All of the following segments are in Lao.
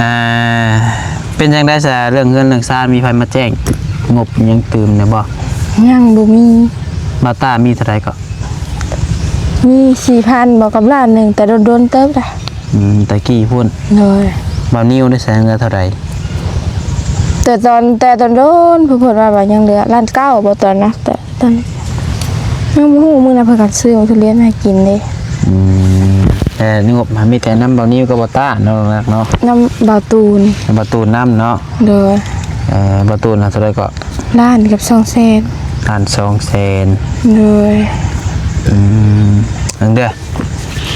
ອ່າ ເປັນຈັ່ງໃດຊະ ເລື່ອງເຮືອນເລື່ອງຊານ ມີໃຜມາແຈ້ງງົບຫຍັງຕື່ມແດ່ບໍ່? ຍັງບໍ່ມີ. ບ່າວຕ້າມີເທົ່າໃດເກາະ? ມີສີ່ພັນ ບວກກັບລ້ານໜຶ່ງ ແຕ່ດົນໆເຕີບລະ. ອືມ ແຕ່ກີ້ພຸ້ນ. ໂດຍ. ບ່າວນິວໄດ້ໃຊ້ເງິນເທົ່າໃດ? ແຕ່ຕອນ ແຕ່ຕອນດົນ ເພິ່ນວ່າ ວ່າຍັງເຫຼືອລ້ານເກົ້າບໍ່ຕອນນະ ແຕ່ ຕອນ ຍັງບໍ່ຮູ້ ມື້ນັ້ນເພິ່ນກໍຊື້ໝາກທຸລຽນໃຫ້ກິນເດ້. ອືມ ແຕ່ງົບມັນມີແຕ່ນຳບ່າວນິວກັບບ່າວຕ້າເນາະ ເນາະ ນຳບ່າວຕູນ ນຳບ່າວຕູນນຳເນາະ. ໂດຍ. ເອີ ບ່າວຕູນເທົ່າໃດເກາະ? ລ້ານກັບສອງແສນ. ລ້ານສອງແສນ. ໂດຍ. ອືມ ອັນເດີ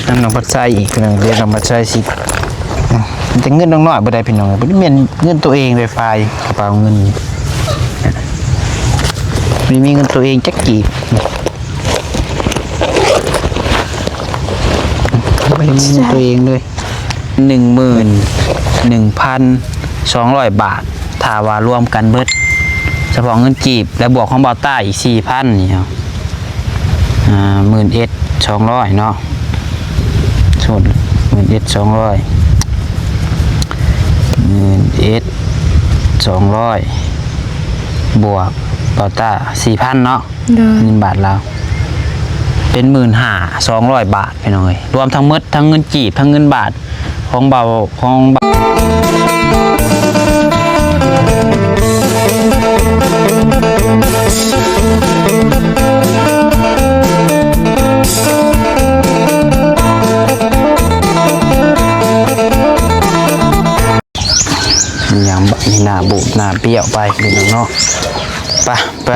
ນຳນ້ອງພັດໄຊອີກ ເດີ ນ້ອງພັດໄຊຊິ ອືມ ແຕ່ເງິນນ້ອງນ້ອຍບໍ່ໄດ້ພີ່ນ້ອງ ບໍ່ໄດ້ແມ່ນເງິນໂຕເອງເລີຍ ຝາຍກະເປົາເງິນ ບໍ່ມີເງິນໂຕເອງຈັກກີບ ບໍ່ມີເງິນໂຕເອງເລີຍ. ໜຶ່ງໝື່ນໜຶ່ງພັນສອງຮ້ອຍບາດ ຖ້າວ່າລວມກັນເບິດ ສະເພາະເງິນກີບ ແລະ ບວກຂອງບ່າວຕ້າອີກສີ່ພັນນີ້ເນາະ ອ່າ ໝື່ນເອັດສອງຮ້ອຍເນາະ ໂທດ ໝື່ນເອັດສອງຮ້ອຍ ໝື່ນເອັດສອງຮ້ອຍ ບວກບ່າວຕ້າສີ່ພັນເນາະ. ໂດຍ. ເງິນບາດລາວ ເປັນໝື່ນຫ້າສອງຮ້ອຍບາດ ພີ່ນ້ອງເອີຍ ລວມທັງໝົດ ທັງເງິນກີບ ທັງເງິນບາດ ຂອງເບົາ ຂອງເບົາ ຍາມບາດນີ້ໜ້າບູດໜ້າບ້ຽວໄປພີ່ນ້ອງເນາະ. ໄປ ໄປ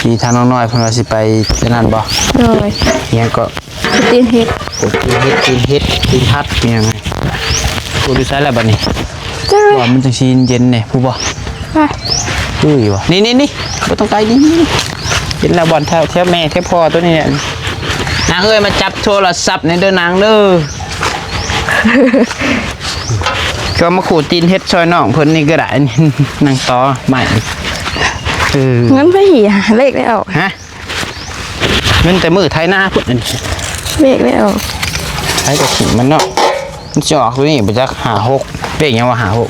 ນີ້ທາງນ້ອງນ້ອຍເພິ່ນວ່າຊິໄປອັນນັ້ນບໍ່? ໂດຍ. ຫຍັງເກາະ? ຕີນເຫັດ ໂອ້ ຕີນເຫັດ ຕີນເຫັດ ຕີນພັດ ມີຫຍັງ? ໂອ້ ຢູ່ໃສລະບັດນີ້? ບໍ່ ມັນຈັ່ງຊິເຢັນແດ່ ຜູ້ບໍ່? ເອີ ຢູ່ບໍ່? ນີ້ໆໆ ບໍ່ຕ້ອງໄກ ນີ້ໆ ເຫັນລະ ບ່ອນແຖວ ແຖວແມ່ ແຖວພໍ່ໂຕນີ້ແຫຼະ. ນາງເອີຍ ມາຈັບໂທລະສັບແດ່ເດີນາງເດີ. ກໍມາຂູດຕີນເຫັດຊ່ອຍນ້ອງເພິ່ນນີ້ກໍໄດ້ ນັ່ງຕໍໄມ້. ເອີ ເງິນໄປເຫຍ ເລກແລ້ວ. ຮະ? ເງິນແຕ່ມື້ໄຖນາພຸ້ນ. ເລກແລ້ວ ໃຜກໍຂິງມັນເນາະ. ມັນຊິອອກຕົວນີ້ບໍ່ຈັກ ຫ້າຫົກ ເລກຫຍັງວ່າ ຫ້າຫົກ?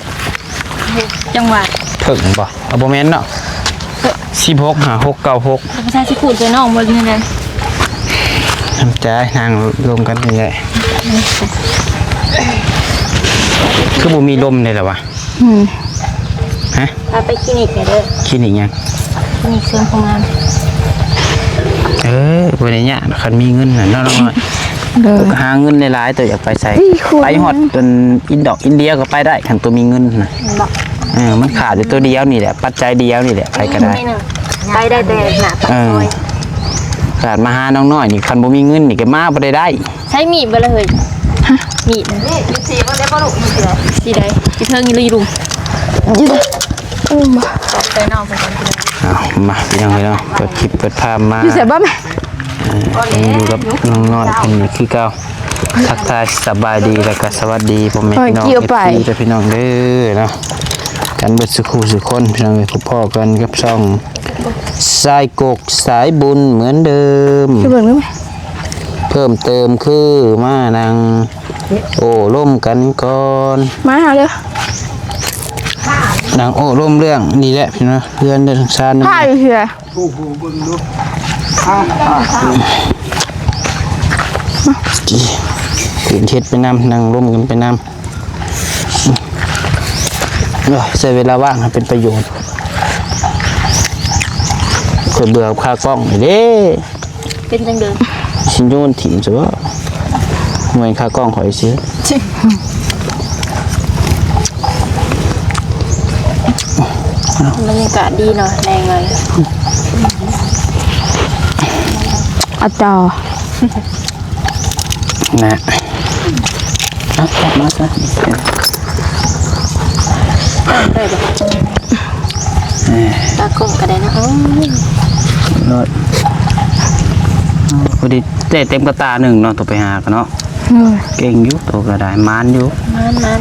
ຈັງຫວະ ເພິ່ງບໍ່? ເອົາ ບໍ່ແມ່ນເນາະ ສິບຫົກ ຫ້າຫົກ ເກົ້າຫົກ. ບໍ່ໃຊ່ຊິຂູດໃສ່ນ້ອງບໍ່ ຫຼືແນວໃດ? ນຳໃຈ ນັ່ງລົມກັນນີ້ແຫຼະ. ຄືບໍ່ມີລົມເດລະວະ? ອືມ ຮະ? ພາໄປຄລີນິກແດ່ເດີ. ຄລີນິກຫຍັງ? ຄລີນິກເສີມຄວາມງາມ. ເອີ ບໍ່ໄດ້ຍາກ ຄັນມີເງິນນະເນາະ ນ້ອງນ້ອຍ. ໂດຍ. ຫາເງິນຫຼາຍໆ ໂຕຢາກໄປໃສ ໄປຮອດອັນອິນດອກອິນເດຍກໍໄປໄດ້ ຄັນໂຕມີເງິນນະ. ເອີ ມັນຂາດຢູ່ໂຕດຽວນີ້ແຫຼະ ປັດໄຈດຽວນີ້ແຫຼະ ໃຜກໍໄດ້. ໄປໄດ້ແຕ່ໜ້າປາກຊອຍ. ເອີ ຂາດມາຫານ້ອງນ້ອຍນີ້ ຄັນບໍ່ມີເງິນນີ້ກໍມາບໍ່ໄດ້ໄດ້. ໃຊ້ມີດບໍ່ລະເຮີ້ຍ? ຮະ? ມີດນະ. ນີ້ ຢູ່ສີບໍ່ໄດ້ບໍ່ລູກ? ມີສີໃດ? ສີໃດ? ຢູ່ເທິງນີ້ຫຼືຢູ່ລຸ່ມ? ຢູ່ ຂອບໃຈນ້ອງເພິ່ນກ່ອນ. ເອົາ ມາ ພີ່ນ້ອງເອີຍເນາະ ເປີດຄລິບເປີດພາບມາ ຢູ່ໃສບໍ່ແມ່? ເອີ ຍັງຢູ່ກັບນ້ອງນ້ອຍເພິ່ນນີ້ຄືເກົ່າ. ທັກທາຍສະບາຍດີ ແລ້ວກໍສະຫວັດດີພໍ່ແມ່ພີ່ນ້ອງ ເອັຟຊີ ເດີພີ່ນ້ອງເດີເນາະ ກັນເບິດສູ່ຄູ່ສູ່ຄົນ ພີ່ນ້ອງເອີຍ. ພົບພໍ້ກັນກັບຊ່ອງ ສາຍກົກສາຍບຸນເໝືອນເດີມ. ໄປເບິ່ງດູແມ. ເພີ່ມເຕີມຄືມານັ່ງໂອ້ລົມກັນກ່ອນ. ມາຫາເດີ. ນັ່ງໂອ້ລົມເລື່ອງນີ້ແຫຼະພີ່ນ້ອງ ເຮືອນເດີ ທາງຊານ. ພາຢູ່ເທື່ອ. ໂອ້ໂຫ ເບິ່ງດູ. ອາ ກີ້ ເຫັນເຮັດໄປນຳ ນັ່ງລົມກັນໄປນຳ. ໂອ້ຍ ໃຊ້ເວລາວ່າງໃຫ້ເປັນປະໂຫຍດ. ຂ້ອຍເບື່ອຂາກ້ອງນີ້ເດ້. ເປັນຈັ່ງໃດ? ຊິໂຍນຖິ້ມຊະບໍ? ເມື່ອຍຂາກ້ອງຂ້ອຍຊື່. ບັນຍາກາດດີເນາະ ແລງມາ. ອາຈານ ນະ ເອົາ ຈັບມາຊະ. ໄດ້ບໍ່? ເອີ ຕາກົ້ງກໍໄດ້ນະ. ໂອ້ຍ ໂລດ ພໍດີໄດ້ເຕັມກະຕ່າໜຶ່ງເນາະ ໂຕໄປຫາກັນເນາະ. ເອີ ເກັ່ງຢູ່ ໂຕກໍໄດ້ ໝານຢູ່ ໝານ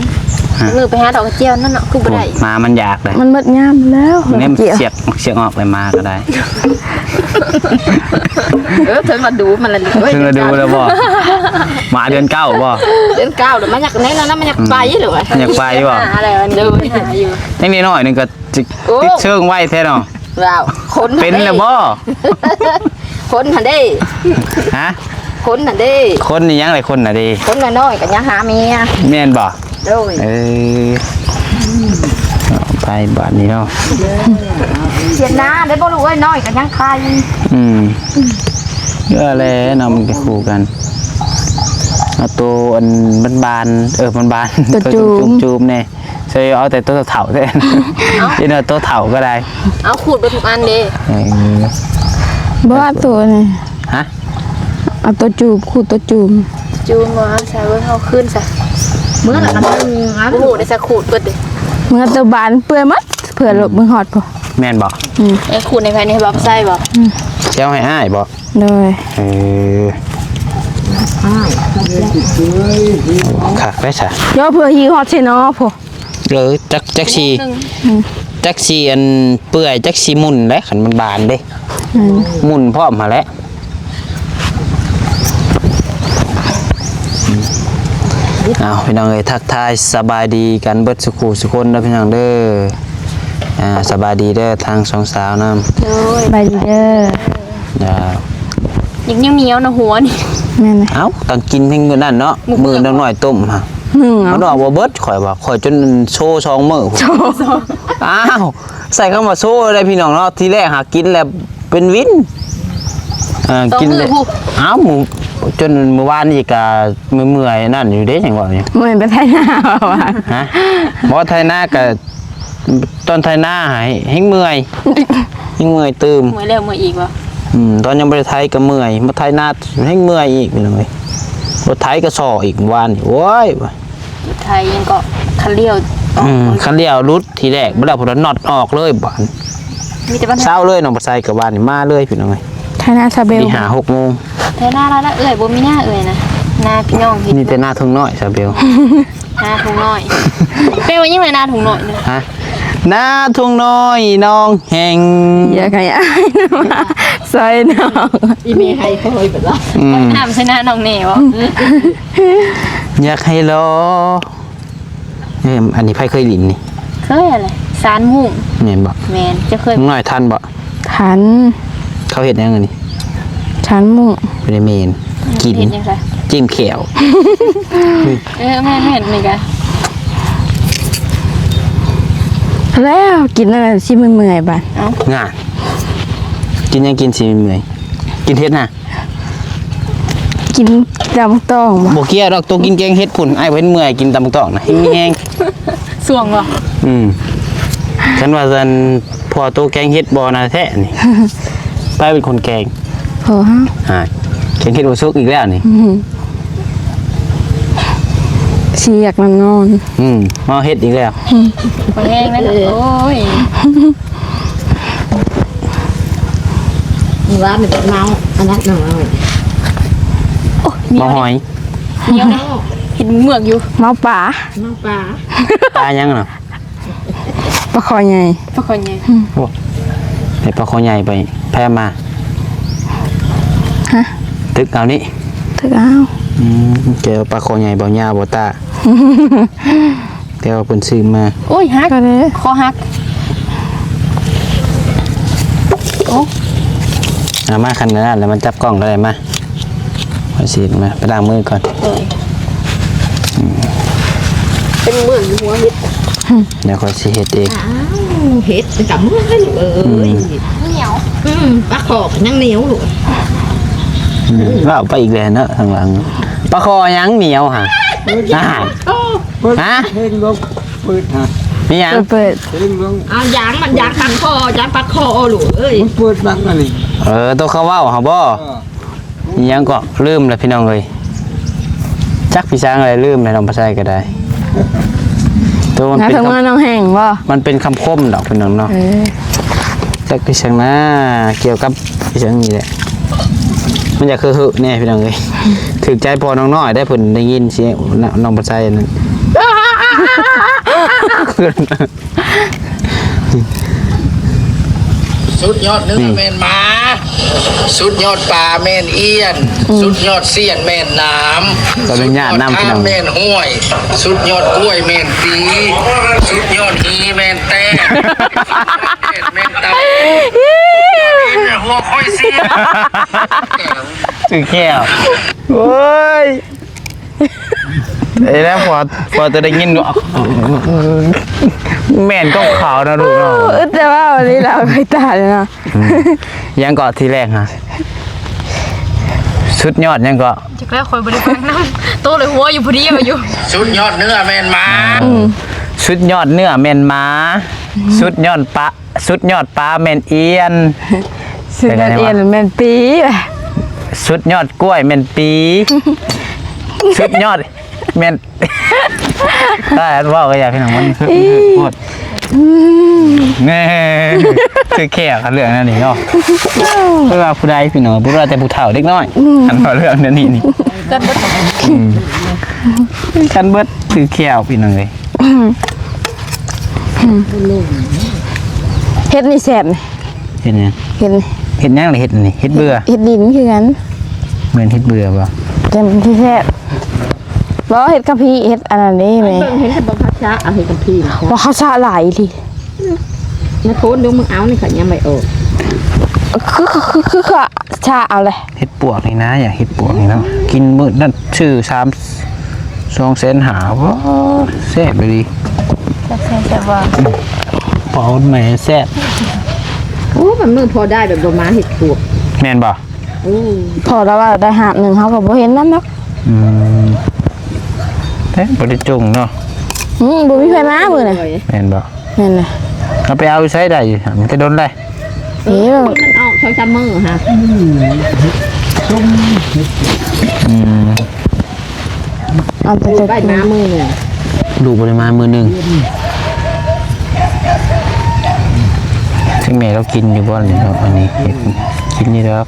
ໆ. ມື້ໄປຫາດອກກະຈຽວນັ້ນເນາະ ຄືບໍ່ໄດ້ ໝາມັນຢາກເດ້ ມັນໝົດຍາມແລ້ວ ມັນເສຍກ ເສຍກອອກໄປ ໝາກໍໄດ້ ເອີ ເພິ່ນມາດູມັນລະ ເພິ່ນມາດູແລ້ວບໍ່? ໝາເດືອນເກົ້າບໍ່? ເດືອນເກົ້າ ມັນຢາກແນ່ນອນ ມັນຢາກໄປ ຫຼືວ່າມັນຢາກໄປບໍ່? ຫາແລ້ວ ໂດຍ ຍັງນ້ອຍໜຶ່ງກໍ ໂອ້ ຕິດເຊີງໄວແທ້ເນາະ ວ້າວ ຄົນເປັນແລ້ວບໍ່? ຄົນຫັ້ນເດ້ ຮະ? ຄົນຫັ້ນເດ້ ຄົນນີ້ຫຍັງລະ ຄົນນະເດ້ ຄົນນ້ອຍໆກໍຍັງຫາເມຍ ແມ່ນບໍ່? ໂດຍ ເອີ ໄປບາດນີ້ເນາະ ສຽນນາໄດ້ບໍ່ລູກເອີຍ ນ້ອຍກໍຍັງຄາຍ ອືມ ເອີ ແຫຼະເນາະ ມັນກໍຄູ່ກັນ ເອົາໂຕອັນບານໆ ເອີ ບານໆ ໂຕຈູມ ໂຕຈູມໆແດ່ ໃສ່ເອົາແຕ່ໂຕເຖົ້າໆແທ້ ເອົາ ເຫັນວ່າໂຕເຖົ້າກໍໄດ້ ເອົາຂູດເບິດທຸກອັນເດ້ ເອີ ບໍ່ເອົາໂຕນີ້ ຮະ? ເອົາໂຕຈູມ ຂູດໂຕຈູມ ຈູມບໍ່ ເອົາໃສ່ເບິ່ງ ເອົາຄືນຊະ ເມື່ອລະອັນໜຶ່ງ ອັນ ໂອ້ໂຫ ໄດ້ຊະຂູດເບິດເດ້ ເມື່ອໂຕບານເປື່ອຍໝົດ ເພື່ອລົບ ອືມ ມື້ຮອດພຸ້ນ ແມ່ນບໍ່? ອືມ ເອີ ຂູດໃຫ້ໃຜນີ້ ໃຫ້ບ່າວໃສ່ບໍ່? ອືມ ຊິເອົາໃຫ້ອ້າຍບໍ່? ໂດຍ ເອີ ອ້າຍ ຄັກໄດ້ຊະ ເພື່ອຮີຮອດເຊນອພຸ້ນ ເອີ ຈັກ ຈັກຊິ ອືມ ຈັກຊິອັນເປື່ອຍ ຈັກຊິໝຸ່ນແຫຼະ ຄັນມັນບານເດ້ ອືມ ໝຸ່ນພ້ອມຫັ້ນແຫຼະ ເອົາ ພີ່ນ້ອງເອີຍ ທັກທາຍສະບາຍດີກັນເບິດສູ່ຄູ່ສູ່ຄົນເດີ ພີ່ນ້ອງເດີ ອ່າ ສະບາຍດີເດີ ທາງສອງສາວນຳ ໂດຍ ສະບາຍດີເດີ ດາວ ຍັງ ຍັງໜຽວນະຫົວນີ້ ແມ່ນແຫຼະ ເອົ້າ ຕ້ອງກິນເຖິງມື້ນັ້ນເນາະ ມື້ນ້ອງນ້ອຍຕົ້ມຫະ ໜຶ່ງເອົາ ມັນອອກບໍ່ເບິດ ຂ້ອຍວ່າ ຂ້ອຍຈົນໂຊສອງມື້ ໂຊ ອ້າວ ໃຊ້ຄຳວ່າໂຊໄດ້ພີ່ນ້ອງເນາະ ທີແລກຫາກິນແລ້ວເປັນວິນ ເອີ ສອງມື້ພຸ້ນ ເອົ້າ ມື້ ຈົນມື້ວານນີ້ກະເມື່ອຍໆນັ້ນຢູ່ເດ້ ຈັ່ງວ່າຢູ່ ເມື່ອຍໄປໄຖນາວ່າ ຮະ ບໍ່ ໄຖນາກະ ຕອນໄຖນາໃຫ້ແຮງເມື່ອຍ ແຮງເມື່ອຍຕື່ມ ເມື່ອຍແລ້ວເມື່ອຍອີກບໍ່? ອືມ ຕອນຍັງບໍ່ໄດ້ໄຖກໍເມື່ອຍ ມາໄຖນາແຮງເມື່ອຍອີກ ພີ່ນ້ອງເອີຍ ລົດໄຖກໍສໍ້ອີກວານນີ້ ໂອ້ຍ ໄຖຍັງເກາະ ຄັນລ້ຽວ ອືມ ຄັນລ້ຽວຫຼຸດທີແລກ ບໍ່ແລ້ວພຸ້ນນະ ນັອດອອກເລີຍບາດ ມີແຕ່ບັນຫາ ເຊົາເລີຍ ນ້ອງປາໄຊກໍວ່ານີ້ ມາເລີຍ ພີ່ນ້ອງເອີຍ ໄຖນາຊາເບວ ຕີຫ້າຫົກໂມງ ໄຖນາລະເອື້ອຍ ບໍ່ມີນາເອື້ອຍນະ ນາພີ່ນ້ອງເຮັດ ມີແຕ່ນາທົ່ງນ້ອຍຊາເບວ ນາທົ່ງນ້ອຍ ແປວ່າຫຍັງລະ ນາທົ່ງນ້ອຍນະ? ຮະ? ນາທົ່ງນ້ອຍໜອງແຫ້ງ ຢາກໃຫ້ອ້າຍມາຊ່ອຍນ້ອງ ອີແມ່ໄຫ້ຄ່ອຍເບິດລະ ອືມ ນ້ຳໃສ່ນານ້ອງແດ່ບໍ່? ຢາກໃຫ້ລໍ ເອີ ອັນນີ້ໃຜເຄີຍຫຼິ້ນນີ້? ເຄີຍຫັ້ນແຫຼະ ສານມຸ້ງ ແມ່ນບໍ່? ແມ່ນ ເຈົ້າເຄີຍ ນ້ອຍທັນບໍ່? ທັນ ເຂົາເຮັດຫຍັງອັນນີ້? ສານມຸ້ງ ບໍ່ໄດ້ແມ່ນ ກິນ ເຮັດຫຍັງຊະ? ຈິ້ມແຂ້ວ ເອີ ແມ່ນໆ ນີ້ກະ ແລ້ວກິນແລ້ວຊິເມື່ອຍໆບາດ ເອົ້າ ງາ ກິນຫຍັງກິນຊິເມື່ອຍ? ກິນເຫັດນະ? ກິນຕຳບັກຕອງບໍ່? ບໍ່ກ່ຽວດອກ ໂຕກິນແກງເຫັດພຸ້ນ ອ້າຍບໍ່ເຫັນເມື່ອຍ ກິນຕຳບັກຕອງນະ ເຮັງມີແຮງ ຊ່ວງບໍ່? ອືມ ຄັນວ່າຊັ້ນ ພໍ່ໂຕແກງເຫັດບໍ່ນະແທ້ນີ້ ໃຜເປັນຄົນແກງ? ພໍ່ເຮົາ ອ້າຍ ແກງເຫັດບໍ່ສຸກອີກແລ້ວນີ້ ອືມ ສຽກນອນ ອືມ ເມົາເຫັດອີກແລ້ວ ອືມ ບໍ່ແຮງແລ້ວ ໂອ້ຍ ມື້ວານນີ້ເມົາອັນນັ້ນໜ້ອຍ ໂອ້ຍ ເມົາຫອຍ ໜຽວເດ້ ເຫັນເມືອກຢູ່ ເມົາປາ ເມົາປາ ປາຫຍັງນະ? ປາຄໍໃຫຍ່ ປາຄໍໃຫຍ່ ອືມ ໂອ້ ໄດ້ປາຄໍໃຫຍ່ໄປ ໃຜເອົາມາ? ຮະ? ຕຶກເອົານີ້ ຕຶກເອົາ ອືມ ເຈີປາຄໍໃຫຍ່ ເບົາຍາວ ເບົາຕາ ແຕ່ວ່າເພິ່ນຊື້ມາ ໂອ້ຍ ຫັກ ກໍເລີຍ ຄໍຫັກ ໂອ້ ເອົາມາ ຄັນນັ້ນແລ້ວມາຈັບກ້ອງກໍໄດ້ ມາ ຂ້ອຍຊິມາ ໄປລ້າງມືກ່ອນ ເອີ ອືມ ເປັນເມືອກຢູ່ຫົວເຫັດ ດຽວຂ້ອຍຊິເຮັດເອງ ອ້າວ ເຫັດມັນກໍເມື່ອຍລູກເອີຍ ອືມ ໜຽວ ອືມ ປາຄໍກໍຍັງໜຽວລູກ ອືມ ເວົ້າໄປອີກແລ້ວເນາະ ທາງຫຼັງ ປາຄໍຫຍັງໜຽວຫະ ອາຫານ ຮະ ເຮັດລວງ ເປີດຫາ ມີຫຍັງ? ເປີດ ເຮັດລວງ ອາ ຢາງມັນ ຢາງປາຄໍ ຢາງປາຄໍ ລູກເອີຍ ມັນເປີດບັກອັນນີ້ ເອີ ໂຕເຂົາເວົ້າຫາບໍ່? ເອີ ອີຫຍັງເກາະ ລືມແລ້ວພີ່ນ້ອງເອີຍ ຈັກພີ່ຊ້າງອະໄລ ລືມແລ້ວ ນ້ອງປາໄຊກໍໄດ້ ໂຕມັນເປັນ ນ້ອງແຫ້ງບໍ່? ມັນເປັນຄຳຄົມດອກພີ່ນ້ອງເນາະ ເອີ ຈັກພີ່ຊ້າງນາ ກ່ຽວກັບພີ່ຊ້າງນີ້ແຫຼະ ມັນຢາກເຮີ້ໆແດ່ພີ່ນ້ອງເອີຍ ຖືກໃຈພໍ່ນ້ອງນ້ອຍໄດ໋ ເພິ່ນໄດ້ຍິນສຽງນ້ອງປາໄຊນັ້ນ ສຸດຍອດເນື້ອແມ່ນໝາ ສຸດຍອດປາແມ່ນອຽນ ສຸດຍອດຊຽນແມ່ນໜາມ ສຸດຍອດທານແມ່ນຫ້ວຍ ສຸດຍອດກ້ວຍແມ່ນປີ ສຸດຍອດຮີແມ່ນແຕ້ ສຸດຍອດແຂກແມ່ນຕາ ຫົວຂ້ອຍເສຍ ຖືກແລ້ວ ໂອ້ຍ ເອີ ແລ້ວພໍ ພໍຈະໄດ້ຍິນ ແມ່ນຂອງເຂົານະລູກເນາະ ອຶດແຕ່ເວົ້ານີ້ລະ ຂ້ອຍຕາຍເນາະ ຫຍັງເກາະທີແລກຫະ ສຸດຍອດຫຍັງເກາະ ຈັກແລ້ວ ຂ້ອຍບໍ່ໄດ້ຟັງນຳ ໂຕເລີຍຫົວຢູ່ຜູ້ດຽວຢູ່ ສຸດຍອດເນື້ອແມ່ນໝາ ອືມ ສຸດຍອດເນື້ອແມ່ນໝາ ສຸດຍອດປາ ສຸດຍອດປາແມ່ນອຽນ ສຸດຍອດອຽນແມ່ນປີ ສຸດຍອດກ້ວຍແມ່ນປີ ສຸດຍອດແມ່ນ ຖ້າເວົ້າກໍຢາກໃຫ້ໜັງມັນໂພດ ອືມ ແນ່ ຄືແຂກເລື່ອງນັ້ນນີ້ເນາະ ບໍ່ວ່າຜູ້ໃດພີ່ນ້ອງ ບໍ່ວ່າແຕ່ຜູ້ເຖົ້າເດັກນ້ອຍ ອືມ ຄັນເວົ້າເລື່ອງແນວນີ້ນີ້ ກັນເບິດ ອືມ ກັນເບິດ ຄືແຂກພີ່ນ້ອງເອີຍ ເຮັດນີ້ແຊບນີ້ ເຮັດຫຍັງ ເຮັດນີ້ ເຮັດຫຍັງລະເຮັດນີ້ ເຮັດເບື່ອ ເຮັດດິນຄືກັນ ແມ່ນເຮັດເບື່ອບໍ່ ແຕ່ມັນຊິແຊບ ບໍ່ ເຮັດກະພີ ເຮັດອັນນັ້ນເດ້ແມ່ ເບິ່ງເຫັນແຕ່ບໍ່ຄັກຊະ ເອົາເຮັດກະພີ ບໍ່ຄັກຊະຫຼາຍອີ່ຫຼີ ໃນໂພນດູ ມຶງເອົານີ້ ຂ້ອຍຍັງບໍ່ອອກ ຄື ຄື ຄື ຄື ຊະເອົາແຫຼະ ເຫັດປວກນີ້ນະ ຢາກເຫັດປວກນີ້ເນາະ ກິນມື້ນັ້ນຊື້ສາມ ສອງແສນຫ້າ ວ້າ ແຊບອີ່ຫຼີ ແຊບໆ ແຊບບໍ່ ພໍອດແມ່ແຊບ ໂອ້ ບາງມື້ພໍໄດ້ແບບບໍ່ມາເຫັດປວກ ແມ່ນບໍ່? ອືມ ພໍລະວ່າໄດ້ຫາບໜຶ່ງ ເຮົາກໍບໍ່ເຫັນນຳດອກ ອືມ ແຕ່ບໍ່ໄດ້ຈົ່ງເນາະ ອືມ ບໍ່ມີໃຜມາມື້ນະ ແມ່ນບໍ່? ແມ່ນແຫຼະ ເຮົາໄປເອົາຢູ່ໃສໄດ້ຢູ່ ມັນແຕ່ດົນແລ້ວ ເອີ ມັນອອກສອງສາມມື້ຫະ ອືມ ເອົາແຕ່ ລູກໄດ້ມາມື້ໜຶ່ງ ລູກບໍ່ໄດ້ມາມື້ໜຶ່ງ ເຖິງແມ່ນລາວກິນຢູ່ບໍ່ນີ້ເນາະ ອັນນີ້ເຫັດ ກິນຢູ່ດອກ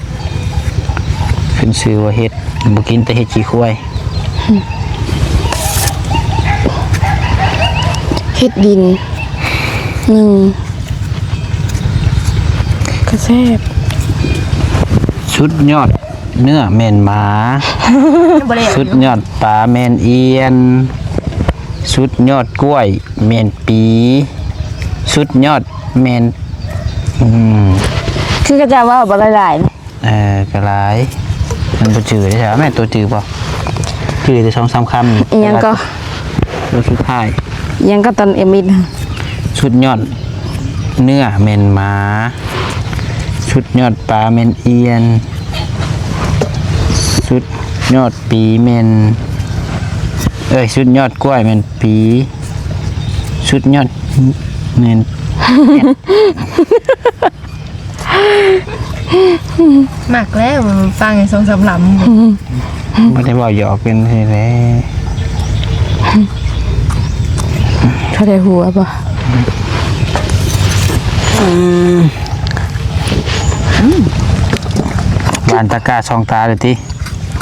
ຂຶ້ນຊື່ວ່າເຫັດ ບໍ່ກິນແຕ່ເຫັດຂີ້ຄວາຍ ເຫັດດິນ ໜຶ່ງ ກະແຊບ ສຸດຍອດເນື້ອແມ່ນໝາ ສຸດຍອດປາແມ່ນອຽນ ສຸດຍອດກ້ວຍແມ່ນປີ ສຸດຍອດແມ່ນ ອືມ ຄືເຂົາເຈົ້າເວົ້າບໍ່ຫຼາຍໆ ເອີ ກໍຫຼາຍ ມັນບໍ່ຈື່ເດ້ ແມ່ນໂຕຈື່ບໍ່? ຈື່ແຕ່ສອງສາມຄຳ ອີ່ຫຍັງກໍ ໂຕສຸດທ້າຍ ອີ່ຫຍັງກໍຕອນເອມິດ ສຸດຍອດເນື້ອແມ່ນໝາ ສຸດຍອດປາແມ່ນອຽນ ສຸດຍອດປີແມ່ນ ເອີຍ ສຸດຍອດກ້ວຍແມ່ນປີ ສຸດຍອດແມ່ນ ມັກແລ້ວ ຟັງໃຫ້ສອງສາມລຳ ບໍ່ໄດ້ເວົ້າຫຍອກເປັນຊີ້ແຫຼະ ເຂົາໄດ້ຫົວບໍ່? ອືມ ຫວານຕາກ້າສອງຕາເລີຍຕິ?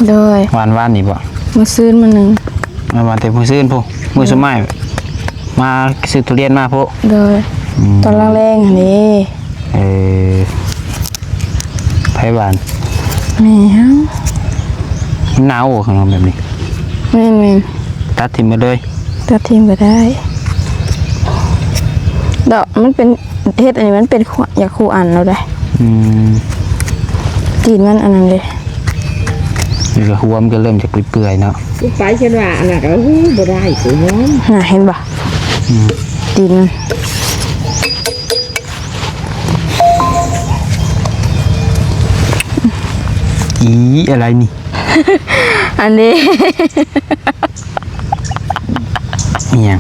ໂດຍ ຫວານວານນີ້ບໍ່? ມື້ຊືນມື້ໜຶ່ງ ມາຫວານແຕ່ມື້ຊືນພຸ້ນ ມື້ສວຍມາ ມາຊື້ທຸລຽນມາພຸ້ນ ໂດຍ ອືມ ຕອນແລງໆຫັ້ນເດ້ ເອີ ໃຜຫວານ? ແມ່ເຮົາ ມັນໜາວບໍ່ ຂະໜົມແບບນີ້? ແມ່ນໆ ຕັດຖິ້ມໄປເລີຍ ຕັດຖິ້ມກໍໄດ້ ດອກມັນເປັນ ເຫັດອັນນີ້ມັນເປັນ ຢາກຄູ່ອັນແລ້ວເດ້ ອືມ ຕີນມັນອັນນັ້ນເດ້ ນີ້ກໍຫົວມັນກໍເລີ່ມຈະເປື່ອຍໆເນາະ ໄປຊັ້ນວ່າອັນນັ້ນກໍ ໂອ້ ບໍ່ໄດ້ ໂອ້ຍ ນ່າ ເຫັນບໍ່? ອືມ ຕີນມັນ ອີ ອະໄລນີ້? ອັນນີ້ ອີຫຍັງ?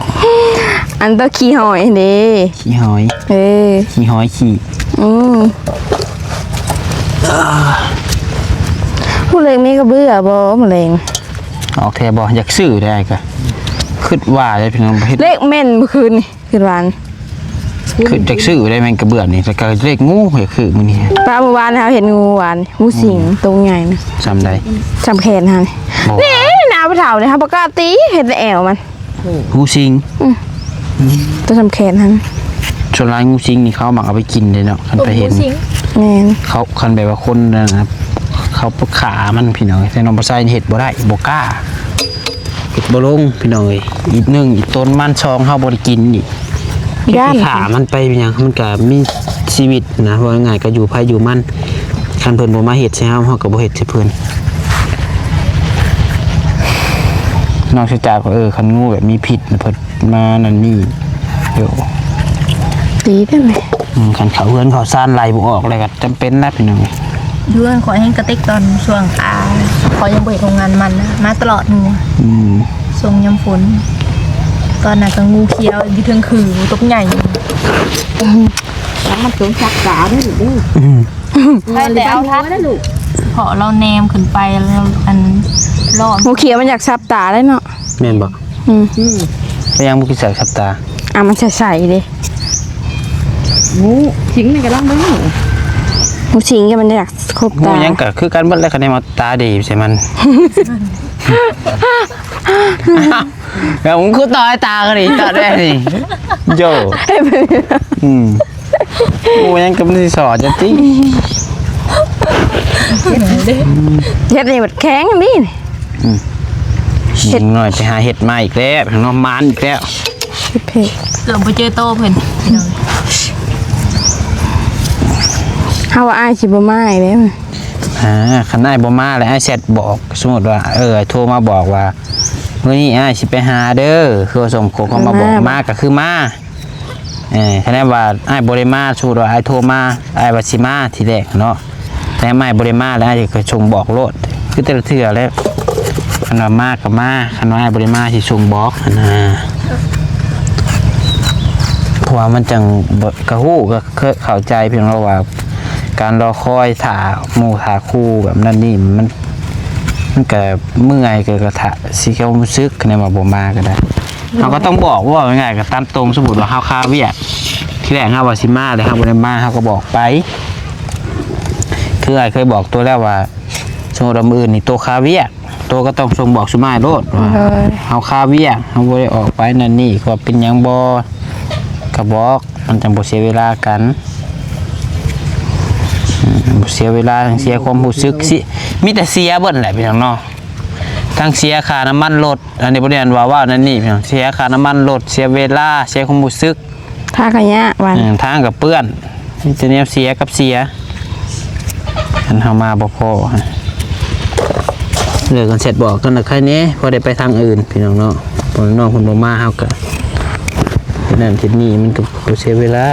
ອັນໂຕຂີ້ຫອຍເດ້ ຂີ້ຫອຍ ເອີ ຂີ້ຫອຍຂີ້ ອືມ ຜູ້ເລັກມີກະເບືອບໍ່? ມະເລັງ ອອກແທ້ບໍ່? ຢາກຊື້ໄດ໋ ກະຄິດວ່າໄດ໋ ພີ່ນ້ອງ ເລັກແມ່ນມື້ຄືນນີ້ ຄືວານ ຄືຈັກຊື້ໄດ້ແມ່ນກະເບືອນີ້ ແລ້ວກະເລກງູ ຢາກຄືມື້ນີ້ ປ້າ ມື້ວານເຮົາເຫັນງູວານ ງູສິງ ໂຕໃຫຍ່ນະ ສ່ຳໃດ? ສ່ຳແຂນຫັ້ນ ນີ້ ໜ້າຜູ້ເຖົ້ານີ້ ເຮົາບໍ່ກ້າຕີ ເຫັນແຕ່ແອວມັນ ງ ງູສິງ ອືມ ໂຕສ່ຳແຂນຫັ້ນ. ສ່ວນຫຼາຍງູສິງນີ້ເຂົາມັກເອົາໄປກິນເດ້ເນາະ ຄັນໄປເຫັນ ງູສິງ ແມ່ນ ເຂົາ ຄັນແບບວ່າຄົນນັ້ນນະ ເຂົາໄປຂ້າມັນພີ່ນ້ອງ ແຕ່ນ້ອງບໍ່ໃສ່ເຮັດບໍ່ໄດ້ ບໍ່ກ້າ ເຮັດບໍ່ລົງພີ່ນ້ອງເອີຍ. ອີກໜຶ່ງ ອີກຕົນມັນ ສອງ ເຮົາບໍ່ໄດ້ກິນອີກ ຢ້ານ ຂ້າມັນໄປເປັນຫຍັງ ມັນກະມີຊີວິດນະ ເວົ້າງ່າຍໆ ກະຢູ່ໃຜຢູ່ມັນ. ຄັນເພິ່ນບໍ່ມາເຮັດໃສ່ເຮົາ ເຮົາກໍບໍ່ເຮັດໃສ່ເພິ່ນ. ນອກເສຍຈາກວ່າ ເອີ ຄັນງູແບບມີພິດນະ ເພິ່ນມານັ້ນນີ້ ໂຢ ດີແທ້ແມ່. ອືມ ຄັນເຂົ້າເຮືອນເຂົ້າຊານໄລ່ບໍ່ອອກແລ້ວກໍຈຳເປັນນະພີ່ນ້ອງ. ຢູ່ເຮືອນຂ້ອຍແຮ່ງກະຕິກຕອນຊ່ວງ ອ່າ ຂ້ອຍຍັງບໍ່ເຮັດໂຮງງານມັນນະ ມາຕະຫຼອດງູ. ອືມ ຊ່ວງຍາມຝົນ ຕອນນັ້ນກໍງູຂຽວຢູ່ເທິງຄື ຕົກໃຫຍ່. ອືມ ມັນສົງສັກສາເດີ້ລູກເດີ້. ອືມ ໄປແຕ່ເອົາທັດ ເພາະລາວແນມຂຶ້ນໄປ ລາວອັນ ລ້ອມ ໝູຂຽວມັນຢາກສັບຕາເດ້ເນາະ ແມ່ນບໍ່? ອືມ ອືມ ເປັນຫຍັງບໍ່ຄືສັບຕາ? ອ່າ ມັນໃສໆເດ້ ໝູສິງນີ້ກໍລອງເບິ່ງ ໝູສິງກໍມັນຢາກຄົບຕາ ໝູຫຍັງກໍຄືກັນເບິດແຫຼະ ຄັນໄດ້ມາຕາດີໃສ່ມັນ. ແລ້ວມຶງຄືຕໍ່ໃຫ້ຕາກັນອີກຕາແດ່ນີ້ ໂຢ ອືມ ໂອ້ ຍັງກຳລັງຊິສອນຢູ່ຕິ ເຮັດນີ້ມັນແຂງນີ້ ອືມ ເຮັດ ເດັກນ້ອຍໄປຫາເຫັດມາອີກແລ້ວ ເນາະ ມານອີກແລ້ວ ເຮັດເຜັດ ເກືອບບໍ່ເຈີໂຕເພິ່ນ ເຮົາວ່າອ້າຍຊິບໍ່ມາອີກແລ້ວ ອ່າ ຄັນອ້າຍບໍ່ມາແລ້ວ ອ້າຍແຊັດບອກ ສົມມຸດວ່າ ເອີ ໂທມາບອກວ່າ ມື້ນີ້ອ້າຍຊິໄປຫາເດີ ຄືວ່າສົ່ງຂໍ້ຄວາມມາບອກ ມາ ມາກໍຄືມາ ເອີ ຄັນແນມວ່າອ້າຍບໍ່ໄດ້ມາ ສົມມຸດວ່າອ້າຍໂທມາ ອ້າຍວ່າຊິມາທີແລກເນາະ ແຕ່ອ້າຍບໍ່ໄດ້ມາແລ້ວ ອ້າຍກໍສົ່ງບອກໂລດ ຄືແຕ່ລະເທື່ອແຫຼະ ຄັນວ່າມາກໍມາ ຄັນວ່າອ້າຍບໍ່ໄດ້ມາຊິສົ່ງບອກຫັ້ນນາ ເພາະວ່າມັນຈັ່ງ ກໍຮູ້ ກໍເຂົ້າໃຈພຽງແຕ່ວ່າ ການລໍຄອຍຖ້າໝູ່ຖ້າຄູ່ແບບນັ້ນນີ້ ມັນ ມັນກະເມື່ອຍ ກະ ກະທະ ຊິເຂົ້າຮູ້ສຶກ ຄະແນນວ່າບໍ່ມາກະໄດ້ ເຮົາກະຕ້ອງບອກ ເວົ້າງ່າຍໆ ກະຕາມຕົງ ສົມມຸດວ່າເຮົາຄາວຽກ ທີແລກເຮົາວ່າຊິມາ ແລ້ວເຮົາບໍ່ໄດ້ມາ ເຮົາກະບອກໄປ ຄືອ້າຍເຄີຍບອກໂຕແລ້ວວ່າ ສົມມຸດວ່າມື້ອື່ນນີ້ໂຕຄາວຽກ ໂຕກໍຕ້ອງສົ່ງບອກສຸມາໂລດວ່າ ໂດຍ ເຮົາຄາວຽກ ເຮົາບໍ່ໄດ້ອອກໄປນັ້ນນີ້ ວ່າເປັນຫຍັງບໍ່ ກໍບອກ ມັນຈັ່ງບໍ່ເສຍເວລາກັນ ອືມ ບໍ່ເສຍເວລາ ທັງເສຍຄວາມຮູ້ສຶກ ຊິ ມີແຕ່ເສຍເບິດແຫຼະພີ່ນ້ອງເນາະ ທັງເສຍຄ່ານ້ຳມັນລົດ ອັນນີ້ບໍ່ໄດ້ອັນວ່າເວົ້ານັ້ນນີ້ພີ່ນ້ອງ ເສຍຄ່ານ້ຳມັນລົດ ເສຍເວລາ ເສຍຄວາມຮູ້ສຶກ ທາງກະຍາກ ເອີ ທາງກະເປື້ອນ ມີແຕ່ແນວເສຍກັບເສຍ ຄັນເຮົາມາບໍ່ພໍ ເລີກກັນແຊັດບອກກັນລະໄຄແດ່ ພໍໄດ້ໄປທາງອື່ນພີ່ນ້ອງເນາະ ເພາະນ້ອງເພິ່ນບໍ່ມາ ເຮົາກະເຮັດນັ້ນເຮັດນີ້ ມັນກະບໍ່ເສຍເວລາ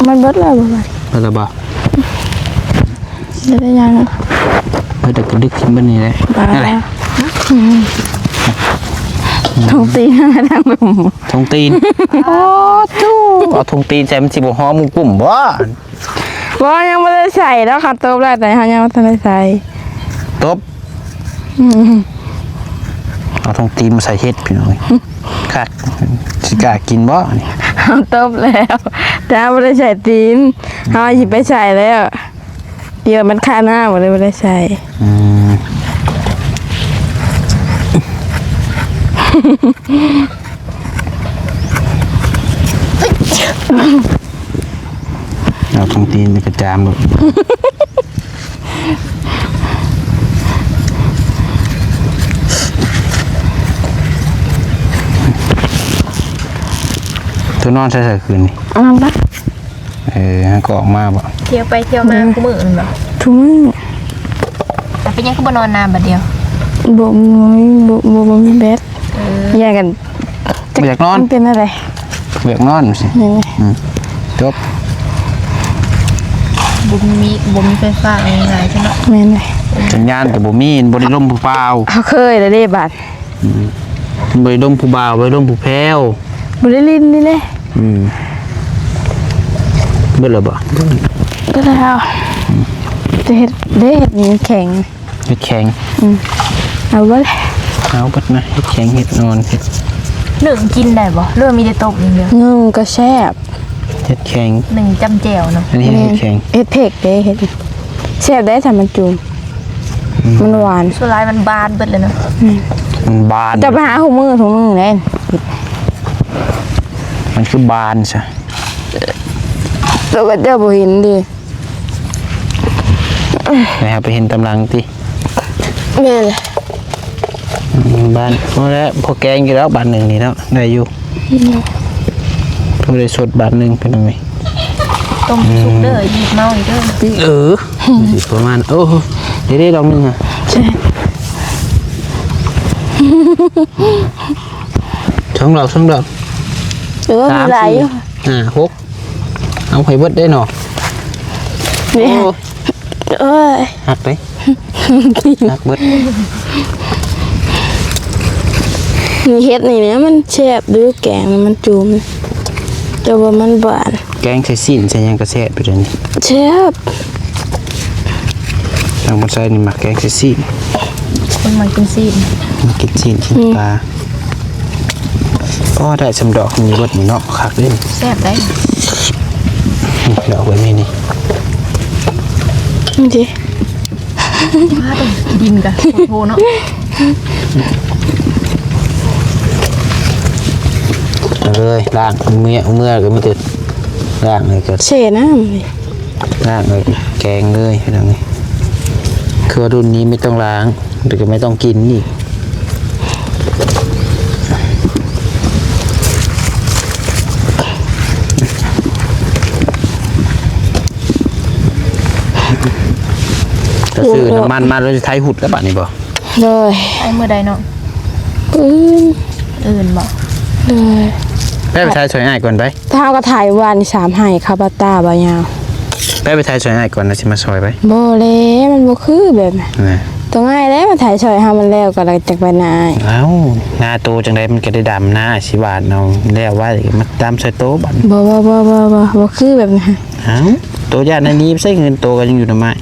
ມັນເບິດແລ້ວບໍ່? ເບິດແລ້ວບໍ່? ເຮັດໄດ້ຍັງ ເບິດແລ້ວກະດຶກຖິ້ມເບິດນີ້ແຫຼະ ບາ ນັ້ນແຫຼະ ອືມ ຖົງຕີນ ຖົງຕີນ ໂອ້ ເອົາຖົງຕີນໃສ່ ມັນຊິບໍ່ຫໍ່ໝູກຸ້ມບໍ່? ບໍ່ ຍັງບໍ່ໄດ້ໃສ່ດອກ ຄັນຕົບແລ້ວ ແຕ່ເຮົາຍັງບໍ່ທັນໄດ້ໃສ່ ຕົບ ອືມ ເອົາຖົງຕີນມາໃສ່ເຫັດພີ່ນ້ອງ ຄັກ ຊິກ້າກິນບໍ່ນີ້ ເຮົາຕົບແລ້ວ ແຕ່ເຮົາບໍ່ໄດ້ໃສ່ຕີນ ເຮົາຊິໄປໃສ່ແລ້ວ ດຽວມັນຄາໜ້າ ບໍ່ໄດ້ ບໍ່ໄດ້ໃສ່ ອືມ ເອົາຖົງຕີນໄປກະຈາມໂລດ ໂຕນອນໃສໆຄືນນີ້? ອັນນັ້ນລະ ເອີ ຫາກໍອອກມາບໍ່? ທ່ຽວໄປທ່ຽວມາ ອືມ ຄູ່ມື້ແມ່ນບໍ່? ທຸກມື້ ແລ້ວເປັນຫຍັງຄືບໍ່ນອນນາບາດດຽວ? ບໍ່ ບໍ່ມີ ບໍ່ ບໍ່ ບໍ່ມີແບັດ ເອີ ແຍກກັນ ບໍ່ຢາກນອນ ມັນເປັນແນວໃດ? ບໍ່ຢາກນອນຊິ ແມ່ນ ອືມ ຈົບ ບໍ່ມີ ບໍ່ມີໄຟຟ້າງ່າຍໆຊັ້ນເນາະ ແມ່ນເລີຍ ສັນຍານກະບໍ່ມີ ບໍ່ໄດ້ລົມຜູ້ບ່າວ ເຮົາເຄີຍແລ້ວເດ້ບາດ ອືມ ບໍ່ໄດ້ລົມຜູ້ບ່າວ ບໍ່ໄດ້ລົມຜູ້ແພ້ວ ບໍ່ໄດ້ຫຼິ້ນນີ້ເດ້ ອືມ ເບິດແລ້ວບໍ່? ເບິດແລ້ວ ຈະເຮັດເດ້ ເຮັດນີ້ແຂງ ເຫັດແຂງ ອືມ ເອົາເບິດ ເອົາເບິດນະ ເຫັດແຂງ ເຫັດອ່ອນ ເຫັດ ໜຶ້ງກິນໄດ້ບໍ່ ຫຼືວ່າມີແຕ່ຕົ້ມຢ່າງດຽວ? ໜຶ້ງກໍແຊບ ເຫັດແຂງ ໜຶ້ງຈ້ຳແຈ່ວເນາະ ອັນນີ້ເຫັດແຂງ ເຫັດເຜັກເດ້ ເຫັດ ແຊບໄດ໋ ຖ້າມັນຈຸ່ມ ມັນຫວານ ສ່ວນຫຼາຍມັນບານເບິດເລີຍເນາະ ອືມ ມັນບານ ຈະໄປຫາຄູ່ມື້ທຸກມື້ແຫຼະ ມັນຄືບານຊະ ແລ້ວກໍເຈົ້າບໍ່ເຫັນເດ້ ແມ່ນຫາໄປເຫັນຕາມຫຼັງຕິ ແມ່ນແຫຼະ ອືມ ບານ ພໍແລ້ວ ພໍແກງຢູ່ແລ້ວບາດໜຶ່ງນີ້ເນາະ ໄດ້ຢູ່ ອືມ ພໍໄດ້ສົດບາດໜຶ່ງ ເປັນຫຍັງນີ້ ຕົ້ມສຸກເດີ ອືມ ຫຍິບເມົາອີກເດີ ເອີ ມັນຊິປະມານ ໂອ້ ເດ້ໆ ດອກໜຶ່ງຫະ ໃຊ່ ສອງດອກ ສອງດອກ ເອີ ສາມ ມີຫຼາຍຢູ່ ສີ່ ຫ້າ ຫົກ ເອົາໃຫ້ເບິດເດ້ເນາະ ນີ້ ໂອ້ ໂອ້ຍ ຫັກເດ້ ຫັກເບິດ ນີ້ເຫັດນີ້ແຫຼະ ມັນແຊບຢູ່ ແກງມັນຈູມ ແຕ່ວ່າມັນຫວານ ແກງໃສ່ຊີ້ນໃສ່ຫຍັງກໍແຊບຢູ່ເດນີ້ ແຊບ ທາງບ່ອນໄຊນີ້ມັກແກງໃສ່ຊີ້ນ ຄົນມັກກິນຊີ້ນ ມັກກິນຊີ້ນ ກິນ ອືມ ປາ ພໍໄດ້ສຳດອກນີ້ເບິດນີ້ເນາະ ຄັກເດ້ ແຊບໄດ໋ ນີ້ດອກແບບນີ້ນີ້ ນີ້ຕິ ມາຕົງຂີ້ດິນກະ ໂອ້ໂຫເນາະ ເອົາເລີຍ ລ້າງເມືອ ເມືອກໍມີແຕ່ລ້າງ ແລ້ວກໍແຊ່ນ້ຳ ລ້າງ ແລ້ວກໍແກງເລີຍ ພີ່ນ້ອງເອີຍ ຄືວ່າລຸ້ນນີ້ໄມ່ຕ້ອງລ້າງ ແລ້ວກໍໄມ່ຕ້ອງກິນອີກ ກໍຊື້ນ້ຳມັນມາແລ້ວຊິໄຖຫຸດແລ້ວບາດນີ້ບໍ່? ໂດຍ ໄປມື້ໃດເນາະ? ມື້ອື່ນ ມື້ອື່ນບໍ່? ໂດຍ ໄປ ໄປໄຖຊ່ອຍອ້າຍກ່ອນໄປ ເຮົາກໍໄຖວານນີ້ສາມໄຮ່ ເຂົ້າປາຕາບ່າວຍາວ ໄປ ໄປໄຖຊ່ອຍອ້າຍກ່ອນ ແລ້ວຊິມາຊ່ອຍໄປ ບໍ່ແລ້ວ ມັນບໍ່ຄືແບບນັ້ນ ນະ ຕ້ອງອ້າຍແຫຼະມາໄຖຊ່ອຍເຮົາ ມັນແລ້ວກໍແລ້ວຈັ່ງໄປນາອ້າຍ ເອົ້າ ນາໂຕຈັ່ງໃດມັນກໍໄດ້ດຳນາ ຊິຫວ່ານເອົາແລ້ວໄວ້ ມາດຳຊ່ອຍໂຕບັດ ບໍ່ ບໍ່ ບໍ່ ບໍ່ ບໍ່ ບໍ່ຄືແບບນັ້ນ ເອົ້າ ໂຕຢ້ານອັນນີ້ໃຊ້ເງິນ ໂຕກໍຍັງຢູ່ນຳອ້າຍ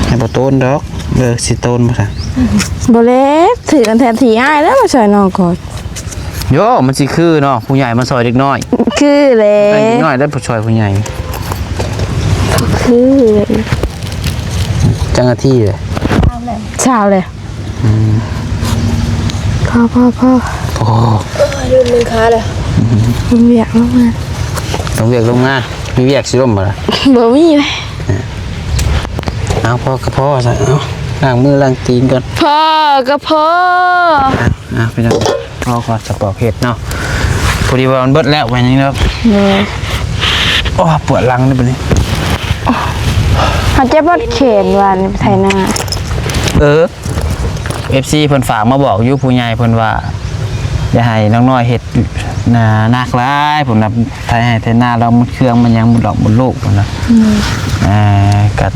ໃຫ້ບໍ່ໂຕນດອກ ເອີ ຊິໂຕນບໍ່ຊະ ບໍ່ແລ້ວ ຖືກັນແທນທີ່ອ້າຍແລ້ວມາຊ່ອຍນ້ອງກ່ອນ ໂຢ ມັນຊິຄືເນາະ ຜູ້ໃຫຍ່ມາຊ່ອຍເດັກນ້ອຍ ຄືແຫຼະ ເດັກນ້ອຍໄດ້ຜູ້ຊ່ອຍຜູ້ໃຫຍ່ ຄື ຈັກນາທີເລີຍ ຊາວແລ້ວ ອືມ ພໍ ພໍ ພໍ ໂອ້ ເອີ ລືມມືຄ້າແລ້ວ ອືມ ລົງວຽກລົງງານ ລົງວຽກລົງງານ ມີວຽກຊິລົມບໍ່ລະ ບໍ່ມີເລີຍ ເອົາ ພໍກໍພໍຊະ ເອົາ ລ້າງມືລ້າງຕີນກ່ອນ ພໍກໍພໍ ອ່ະ ອ່ະ ພີ່ນ້ອງ ເຮົາກໍສະປອກເຮັດເນາະ ພໍດີວ່າມັນເບິດແລ້ວ ໄວ້ນີ້ເນາະ ໂດຍ ໂອ້ ປວດຫຼັງເດ້ບັດນີ້ ເຮົາເຈັບປວດແຂນວ່ານີ້ໄປໄຖນາ ເອີ ເອັຟຊີ ເພິ່ນຝາກມາບອກຢູ່ ຜູ້ໃຫຍ່ເພິ່ນວ່າ ຢ່າໃຫ້ນ້ອງນ້ອຍເຮັດນາໜັກຫຼາຍ ເພິ່ນວ່າ ໄຖໄຮ່ໄຖນາແລ້ວມັນເຄືອງມັນຫຍັງ ມັນຫຼອກມັນລູກ ເພິ່ນວ່າ ອືມ ອ່າ ກໍ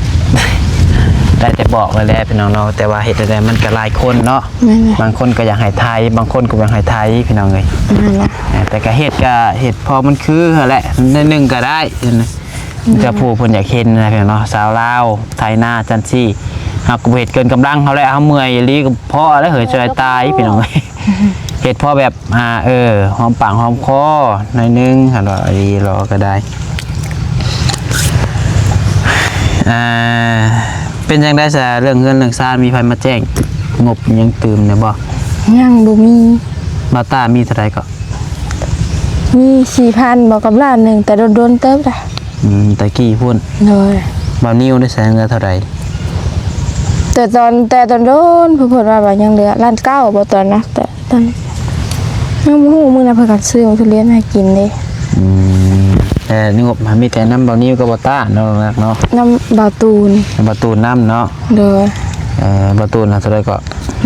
ໄດ້ແຕ່ບອກໄວ້ແຫຼະພີ່ນ້ອງເນາະ ແຕ່ວ່າເຮັດແນວໃດມັນກໍຫຼາຍຄົນເນາະ ແມ່ນແຫຼະ ບາງຄົນກໍຢາກໃຫ້ໄຖ ບາງຄົນກໍບໍ່ຢາກໃຫ້ໄຖ ພີ່ນ້ອງເອີຍ ແມ່ນແຫຼະ ເອີ ແຕ່ກໍເຮັດ ກໍເຮັດພໍມັນຄືຫັ້ນແຫຼະ ໜ້ອຍໜຶ່ງກໍໄດ້ ແຕ່ຜູ້ເພິ່ນຢາກເຫັນນະພີ່ນ້ອງເນາະ ສາວລາວໄຖນາຈັ່ງຊີ້ ເຮົາກໍບໍ່ເຮັດເກີນກຳລັງເຮົາແຫຼະ ເຮົາເມື່ອຍອີ່ຫຼີກໍພໍແລ້ວເຮີ້ຍ ຊ່ອຍຕາຍພີ່ນ້ອງເອີຍ ເຮັດພໍແບບ ອ່າ ເອີ ຫອມປາກຫອມຄໍໜ້ອຍໜຶ່ງ ຄັນວ່າອີ່ຫຼໍກໍໄດ້ ອ່າ ເປັນຈັ່ງໃດຊະ ເລື່ອງເຮືອນເລື່ອງຊານ ມີໃຜມາແຈ້ງງົບຫຍັງຕື່ມແດ່ບໍ່? ຍັງບໍ່ມີ ບ່າວຕ້າມີເທົ່າໃດເກາະ? ມີສີ່ພັນ ບໍ່ ກັບລ້ານໜຶ່ງ ແຕ່ດົນໆເຕີບລະ ອືມ ແຕ່ກີ້ພຸ້ນ ໂດຍ ບ່າວນິວໄດ້ໃຊ້ເງິນເທົ່າໃດ? ແຕ່ຕອນ ແຕ່ຕອນດົນ ເພິ່ນວ່າ ວ່າຍັງເຫຼືອລ້ານເກົ້າ ບໍ່ ຕອນນະ ແຕ່ຕອນ ຍັງບໍ່ຮູ້ ມື້ນັ້ນເພິ່ນກໍຊື້ໝາກທຸລຽນໃຫ້ກິນເດ້ ອືມ ແຕ່ງົບ ມີແຕ່ນຳບ່າວນິວກັບບ່າວຕ້າເນາະ ເນາະ ນຳບ່າວຕູນ ນຳບ່າວຕູນນຳເນາະ ໂດຍ ເອີ ບ່າວຕູນເທົ່າໃດເກາະ?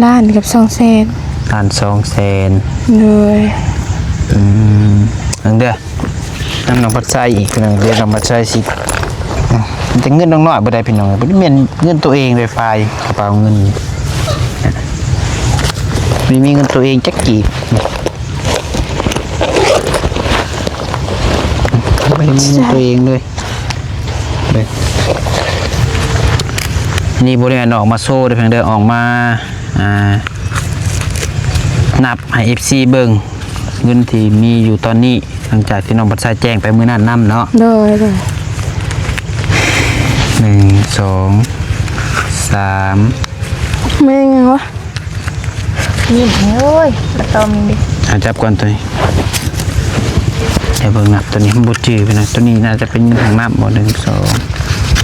ລ້ານກັບສອງແສນ ລ້ານສອງແສນ ໂດຍ ອືມ ເບິ່ງເດີ ນຳນ້ອງພັດໄຊອີກ ພີ່ນ້ອງ ດຽວນ້ອງພັດໄຊຊິ ອືມ ແຕ່ເງິນນ້ອງນ້ອຍບໍ່ໄດ້ ພີ່ນ້ອງ ບໍ່ໄດ້ແມ່ນເງິນຕົວເອງເລີຍ ຝາຍກະເປົາເງິນ ບໍ່ມີເງິນຕົວເອງຈັກກີບ ບໍ່ໄດ້ມີເງິນຕົວເອງເລີຍ ເບິ່ງ ນີ້ບໍ່ໄດ້ເອົາອອກມາໂຊເດີ ເພິ່ນເດີ ອອກມາ ອ່າ ນັບໃຫ້ເອັຟຊີເບິ່ງ ເງິນທີ່ມີຢູ່ຕອນນີ້ ຫຼັງຈາກທີ່ນ້ອງບັດຊາແຈ້ງໄປມື້ນັ້ນນຳເນາະ ໂດຍ ໂດຍ ໜຶ່ງ ສອງ ສ ສາມ ແມ່ນຫຍັງວະ? ນີ້ ໂອ້ຍ ກະຕ້ອມນີ້ ອ່ະ ຈັບກ່ອນໂຕນີ້ ໃຫ້ເບິ່ງນັບໂຕນີ້ ມັນບໍ່ຈື່ພີ່ນ້ອງ. ໂຕນີ້ໜ້າຈະເປັນເງິນຂອງນ້ຳບໍ່? ໜຶ່ງ ສອງ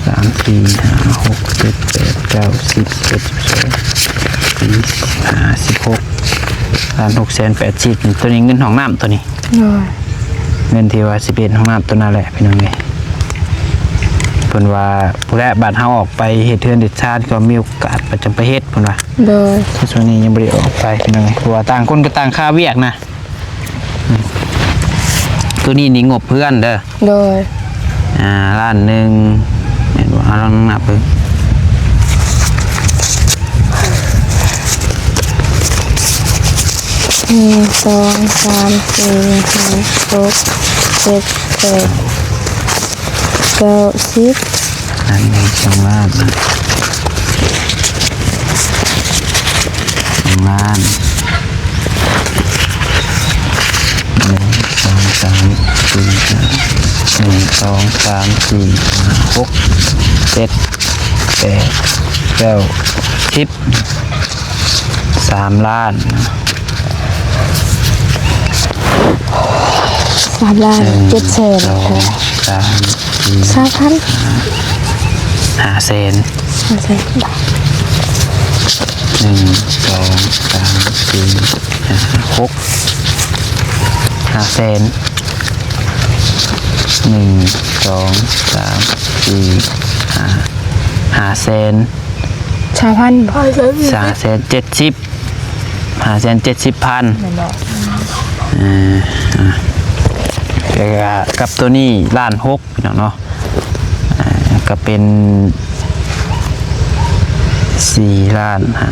ສາມ ສີ່ ຫ້າ ຫົກ ເຈັດ ແປດ ເກົ້າ ສິບ ສິບເອັດ ສິບສອງ ສິບສາມ ສິບສີ່ ສິບຫ້າ ສິບຫົກ ລ້ານຫົກແສນແປດສິບ. ໂຕນີ້ເງິນຫ້ອງນ້ຳໂຕນີ້ ໂດຍ ເງິນທີ່ວ່າຊິເປັນຫ້ອງນ້ຳໂຕນັ້ນແຫຼະພີ່ນ້ອງເອີຍ. ເພິ່ນວ່າ ຜູ້ໃດບາດເຮົາອອກໄປເຮັດເຮືອນເຮັດຊານ ກໍມີໂອກາດກໍຈັ່ງໄປເຮັດ ເພິ່ນວ່າ ໂດຍ ຊ່ວງນີ້ຍັງບໍ່ໄດ້ອອກໄປພີ່ນ້ອງເອີຍ ເພາະວ່າຕ່າງຄົນກໍຕ່າງຄາວຽກນະ. ອືມ ໂຕນີ້ນີ້ງົບເຮືອນເດີ ໂດຍ ອ່າ ລ້ານໜຶ່ງ ແມ່ນບໍ່? ເອົາລອງນັບເບິ່ງ ໜຶ່ງ ສອງ ສາມ ສີ່ ຫ້າ ຫົກ ເຈັດ ແປດ ເກົ້າ ສິບ ອັນນີ້ສອງລ້ານນະ ສອງລ້ານ ໜຶ່ງ ສອງ ສາມ ສີ່ ຫ້າ ໜຶ່ງ ສອງ ສາມ ສີ່ ຫ້າ ຫົກ ເຈັດ ແປດ ເກົ້າ ສິບ ສາມລ້ານ ສາມລ້ານ ໜຶ່ງ ເຈັດແສນ ສອງ ສາມ ສີ່ ຊາວພັນ ຫ້າ ຫ້າແສນ ຫ້າແສນ ໜຶ່ງ ສອງ ສາມ ສີ່ ຫ້າ ຫົກ ຫ້າແສນ ໜຶ່ງ ສອງ ສາມ ສີ່ ຫ້າ ຫ້າແສນ ຊາວພັນ ຫ້າແສນເຈັດສິບ ຫ້າແສນເຈັດສິບພັນ ແມ່ນບໍ່? ເອີ ອ່າ ແລ້ວກໍກັບໂຕນີ້ລ້ານຫົກ ພີ່ນ້ອງເນາະ ອ່າ ກໍເປັນສີ່ລ້ານ ອ່າ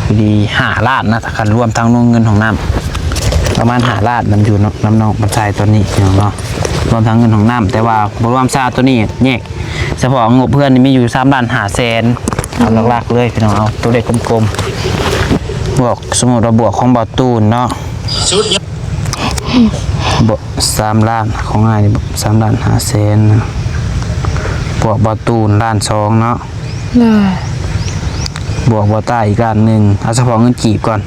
ພໍດີຫ້າລ້ານນະ ຖ້າຄັນລວມທັງເງິນຫ້ອງນ້ຳ ປະມານຫ້າລ້ານນຳຢູ່ເນາະ ນຳນ້ອງບັນຊາຍຕອນນີ້ ພີ່ນ້ອງເນາະ ລວມທັງເງິນຫ້ອງນ້ຳ ແຕ່ວ່າບໍ່ລວມຊາໂຕນີ້ແຍກ ສະເພາະງົບເຮືອນນີ້ມີຢູ່ສາມລ້ານຫ້າແສນ ເອົາຫຼັກໆເລີຍພີ່ນ້ອງ ເອົາໂຕເລກກົມໆ ບວກ ສົມມຸດວ່າບວກຂອງບ່າວຕູນເນາະ ສາມລ້ານ ຂອງອ້າຍນີ້ສາມລ້ານຫ້າແສນນະ ບວກບ່າວຕູນລ້ານສອງເນາະ ບວກບ່າວຕ້າອີກລ້ານໜຶ່ງ ເອົາສະເພາະເງິນກີບກ່ອນ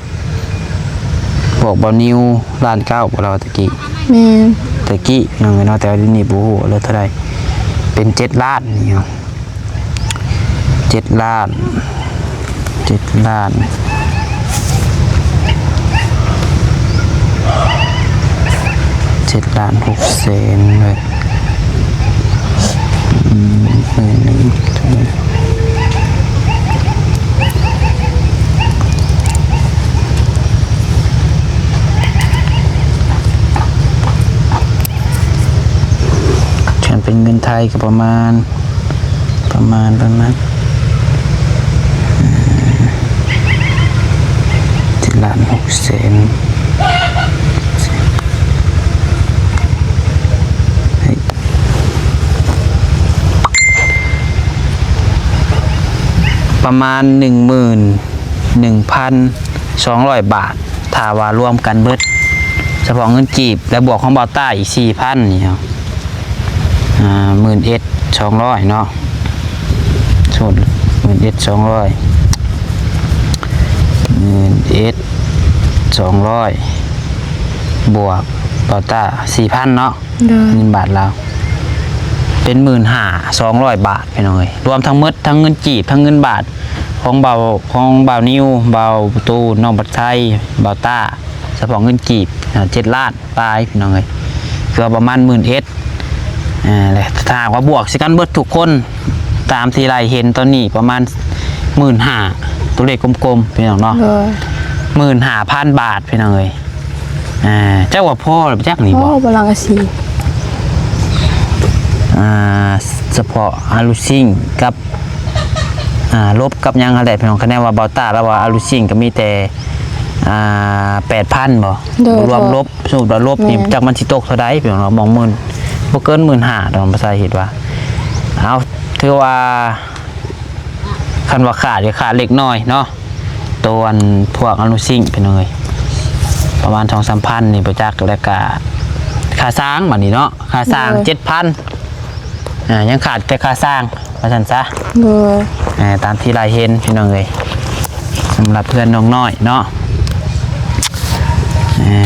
ບວກບ່າວນິວລ້ານເກົ້າ ບໍ່ລາວຕະກີ້ ແມ່ນ ຕະກີ້ ພີ່ນ້ອງເອີຍເນາະ ແຕ່ວ່າດຽວນີ້ບໍ່ຮູ້ເລີຍເທົ່າໃດ ເປັນເຈັດລ້ານນີ້ເນາະ ເຈັດລ້ານ ເຈັດລ້ານ ເຈັດລ້ານຫົກແສນເລີຍ ອືມ ຄັນເປັນເງິນໄທກໍປະມານ ປະມານ ປະມານ ເອີ ເຈັດລ້ານຫົກແສນ ປະມານໜຶ່ງໝື່ນໜຶ່ງພັນສອງຮ້ອຍບາດ ຖ້າວ່າລວມກັນເບິດ ສະເພາະເງິນກີບ ແລະ ບວກຂອງບ່າວຕ້າອີກສີ່ພັນນີ້ເນາະ ອ່າ ໝື່ນເອັດສອງຮ້ອຍເນາະ ສົມມຸດ ໝື່ນເອັດສອງຮ້ອຍ ໝື່ນເອັດສອງຮ້ອຍ ບວກບ່າວຕ້າສີ່ພັນເນາະ ໂດຍ ເງິນບາດລາວ ເປັນໝື່ນຫ້າສອງຮ້ອຍບາດ ພີ່ນ້ອງເອີຍ ລວມທັງໝົດ ທັງເງິນກີບ ທັງເງິນບາດ ຂອງບ່າວ ຂອງບ່າວນິວ ບ່າວຕູນ ນ້ອງບັດໄຊ ບ່າວຕ້າ ສະເພາະເງິນກີບ ອ່າ ເຈັດລ້ານປາຍ ພີ່ນ້ອງເອີຍ ຄືວ່າປະມານໝື່ນເອັດ ອ່າ ແລະ ຖ້າຫາກວ່າບວກໃສ່ກັນເບິດທຸກຄົນ ຕາມທີ່ໄລ່ເຫັນຕອນນີ້ປະມານໝື່ນຫ້າ ຕົວເລກກົມໆ ພີ່ນ້ອງເນາະ ໂດຍ ໝື່ນຫ້າພັນບາດ ພີ່ນ້ອງເອີຍ ອ່າ ເຈົ້າວ່າພໍແລ້ວຈັກນີ້ບໍ່? ພໍບໍ່ ຫຼັງກະສີ ອ່າ ສະເພາະອາລູຊິງກັບ ອ່າ ລົບກັບຫຍັງຫັ້ນແຫຼະ ພີ່ນ້ອງ ຄະແນນວ່າບ່າວຕ້າລາວວ່າອາລູຊິງກໍມີແຕ່ ອ່າ ແປດພັນບໍ່? ໂດຍ ບໍ່ລວມລົບ ສົມມຸດວ່າລົບນີ້ ແມ່ນ ຈັກມັນຊິຕົກເທົ່າໃດ ພີ່ນ້ອງເນາະ ມອງໝື່ນ ບໍ່ເກີນໝື່ນຫ້າດອກ ພາສາເຮັດວ່າ ເອົາ ຖືວ່າ ຄັນວ່າຂາດກໍຂາດເລັກນ້ອຍເນາະ ໂຕອັນພວກອາລູຊິງ ພີ່ນ້ອງເອີຍ ປະມານສອງສາມພັນນີ້ບໍ່ຈັກ ແລ້ວກະຄ່າສ້າງບາດນີ້ເນາະ ຄ່າສ້າງ ໂດຍ ເຈັດພັນ ອ່າ ຍັງຂາດແຕ່ຄ່າສ້າງ ວ່າຊັ້ນຊະ. ໂດຍ ເອີ ຕາມທີ່ລາຍເຫັນພີ່ນ້ອງເອີຍ ສຳລັບເພື່ອນນ້ອງນ້ອຍເນາະ. ເອີ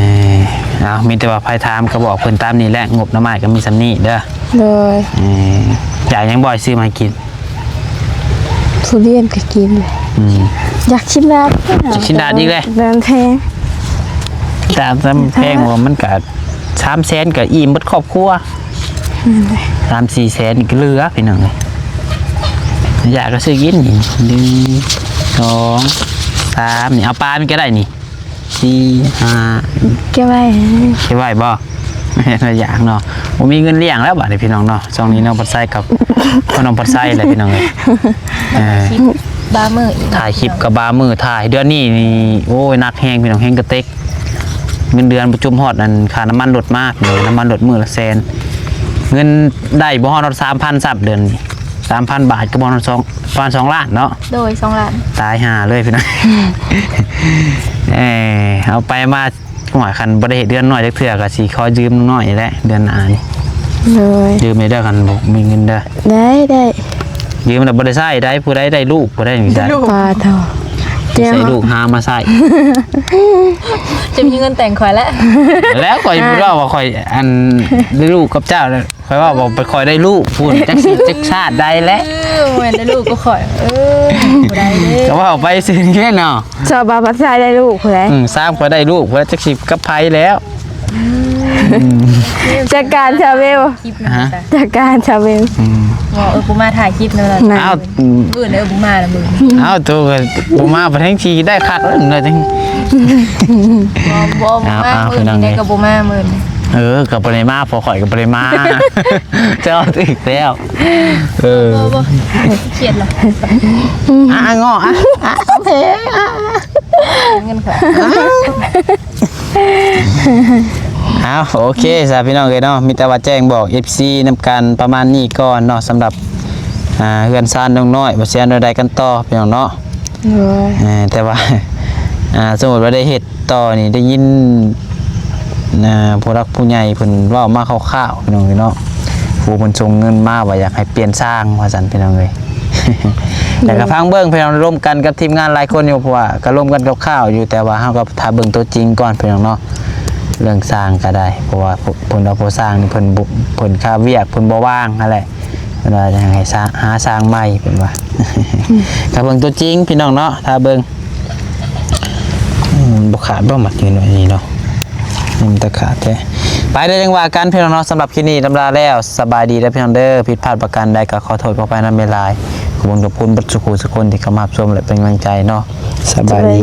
ເອົາ ມີແຕ່ວ່າໃຜຖາມກໍບອກເພິ່ນຕາມນີ້ແຫຼະ ງົບໜໍ່ໄມ້ກໍມີສ່ຳນີ້ເດີ. ໂດຍ ເອີ ຢາກຫຍັງບໍ່ ຊື້ມາໃຫ້ກິນ? ທຸລຽນກໍກິນ. ອືມ ຢາກຊິນດາດ ຢາກຊິນດາດອີກແລ້ວ. ແພງ ຕາມ ຕາມແພງວ່າມັນກໍສາມແສນກໍອີ່ມເບິດຄອບຄົວ. ອືມ ສາມສີ່ແສນນີ້ກໍເຫຼືອພີ່ນ້ອງເອີຍ. ຢາກກໍຊື້ກິນນີ້ ໜຶ່ງ ສອງ ສາມ ນີ້ ເອົາປາມັນກໍໄດ້ນີ້ ສີ່ ຫ້າ ເກັບໄວ້ ເກັບໄວ້ບໍ່? ແມ່ນວ່າຢາກເນາະ ບໍ່ມີເງິນລ້ຽງແລ້ວບາດນີ້ພີ່ນ້ອງເນາະ. ຊ່ວງນີ້ນ້ອງພັດໄຊກັບ ພໍ່ນ້ອງພັດໄຊແຫຼະພີ່ນ້ອງເອີຍ. ເອີ ບາມື້ອີກ ຖ່າຍຄລິບກໍບາມື້ ຖ່າຍເດືອນນີ້ນີ້ ໂອ້ຍ ໜັກແຮງພີ່ນ້ອງ ແຮງກະເຕັກ. ເງິນເດືອນບໍ່ຈຸມຮອດອັນຄ່ານ້ຳມັນລົດມາ ນ້ຳມັນລົດມື້ລະແສນ ເງິນໄດ້ບໍ່ຮອດ ຮອດສາມພັນຊ້ຳເດືອນນີ້. ສາມພັນບາດກໍບໍ່ຮອດສອງ ປະມານສອງລ້ານເນາະ. ໂດຍ ສອງລ້ານ. ຕາຍຫ່າເລີຍພີ່ນ້ອງ. ເອີ ເອົາໄປມາ ໂອ້ຍ ຄັນບໍ່ໄດ້ເຮັດເຮືອນນ້ອຍຈັກເທື່ອກໍຊິຂໍຢືມນ້ອງນ້ອຍນີ້ແຫຼະ ເດືອນໜ້ານີ້. ໂດຍ ຢືມໄດ້ເດີ ຄັນບໍ່ມີເງິນເດີ. ໄດ້ ໄດ້ ຢືມແລ້ວບໍ່ໄດ້ໃຊ້ໄດ໋ ຜູ້ໃດໄດ້ລູກ ຜູ້ໃດນີ້ໃຊ້. ປາໂທ ຊິໃຊ້ລູກຫາມາໃຊ້ ຈະມີເງິນແຕ່ງຂ້ອຍແຫຼະ. ແລ້ວຂ້ອຍບໍ່ເວົ້າວ່າຂ້ອຍ ອັນ ໄດ້ລູກກັບເຈົ້າ ຂ້ອຍເວົ້າວ່າຂ້ອຍໄດ້ລູກພຸ້ນ ຈັກຊິຈັກຊາດໃດແຫຼະ. ເອີ ບໍ່ແມ່ນໄດ້ລູກກັບຂ້ອຍ ເອີ ບໍ່ໄດ້ເດ້ ກໍເວົ້າໄປຊື່ນີ້ເນາະ. ຊອບວ່າພັດໄຊໄດ້ລູກພຸ້ນແຫຼະ. ອືມ ຊາມຂ້ອຍໄດ້ລູກພຸ້ນ ຈັກຊິກັບໃຜແລ້ວ. ອືມ ຈັດການຊາເວວ ຄລິບນະ ຮະ ຈັດການຊາເວວ. ອືມ ວ່າ ເອີ ບໍ່ມາຖ່າຍຄລິບນຳລາວ. ອ້າວ ມື້ອື່ນເດີ ບໍ່ມາລະມື້. ອ້າວ ໂຕກໍບໍ່ມາ ບັດແຮ່ງຊິໄດ້ຄັກເລີຍຈັ່ງ. ບໍ່ ບໍ່ ບໍ່ມາມື້ນີ້ ກໍບໍ່ມາມື້ນີ້. ເອີ ກໍບໍ່ໄດ້ມາ ເພາະຂ້ອຍກໍບໍ່ໄດ້ມາ. ເຈົ້າຖືກແລ້ວ. ເອີ ບໍ່ ບໍ່ ຄຽດລະ. ອ່ະ ເງາະ ອ່ະ ອ່ະ ເອົາເພງ ອ່ະ ເງິນຂ້ອຍ. ເອົາ ໂອເຄຊະພີ່ນ້ອງເອີຍເນາະ ມີແຕ່ວ່າແຈ້ງບອກເອັຟຊີນຳກັນປະມານນີ້ກ່ອນເນາະ ສຳລັບ ອ່າ ເຮືອນຊານນ້ອງນ້ອຍ ວ່າຊິເອົາແນວໃດກັນຕໍ່ພີ່ນ້ອງເນາະ. ໂດຍ ເອີ ແຕ່ວ່າ ອ່າ ສົມມຸດວ່າໄດ້ເຮັດຕໍ່ນີ້ ໄດ້ຍິນ ອ່າ ຜູ້ຫຼັກຜູ້ໃຫຍ່ເພິ່ນເວົ້າມາຄ່າວໆ ພີ່ນ້ອງເອີຍເນາະ ຜູ້ເພິ່ນສົ່ງເງິນມາວ່າຢາກໃຫ້ປ່ຽນຊ່າງວ່າຊັ້ນ ພີ່ນ້ອງເອີຍ. ແຕ່ກໍຟັງເບິ່ງພີ່ນ້ອງ ລົມກັນກັບທີມງານຫຼາຍຄົນຢູ່ ເພາະວ່າກໍລົມກັນຄ່າວໆຢູ່ ແຕ່ວ່າເຮົາກໍຖ້າເບິ່ງຕົວຈິງກ່ອນພີ່ນ້ອງເນາະ ເລື່ອງຊ່າງກໍໄດ້ ເພາະວ່າເພິ່ນວ່າຜູ້ຊ່າງນີ້ເພິ່ນບໍ່ ເພິ່ນຄາວຽກ ເພິ່ນບໍ່ວ່າງຫັ້ນແຫຼະ ເພິ່ນວ່າຈະໃຫ້ຊ່າງ ຫາຊ່າງໃໝ່ເພິ່ນວ່າ. ກໍເບິ່ງຕົວຈິງພີ່ນ້ອງເນາະ ຖ້າເບິ່ງ ອືມ ບໍ່ຂາດບໍ່ ມັດຢູ່ໜ້ອຍນີ້ເນາະ. ມັນຕະຂາດແທ້ ໄປເດີ ຈັ່ງວ່າກັນພີ່ນ້ອງເນາະ. ສຳລັບຄລິບນີ້ລຳລາແລ້ວ ສະບາຍດີເດີພີ່ນ້ອງເດີ. ຜິດພາດປະການໃດກໍຂໍໂທດຂໍອະໄພນຳຫຼາຍໆ. ຂອບຄຸນຂອບຄຸນເບິດສູ່ຜູ້ສູ່ຄົນທີ່ເຂົ້າມາຮັບຊົມ ແລະ ເປັນກຳລັງໃຈເນາະ. ສະບາຍດີ.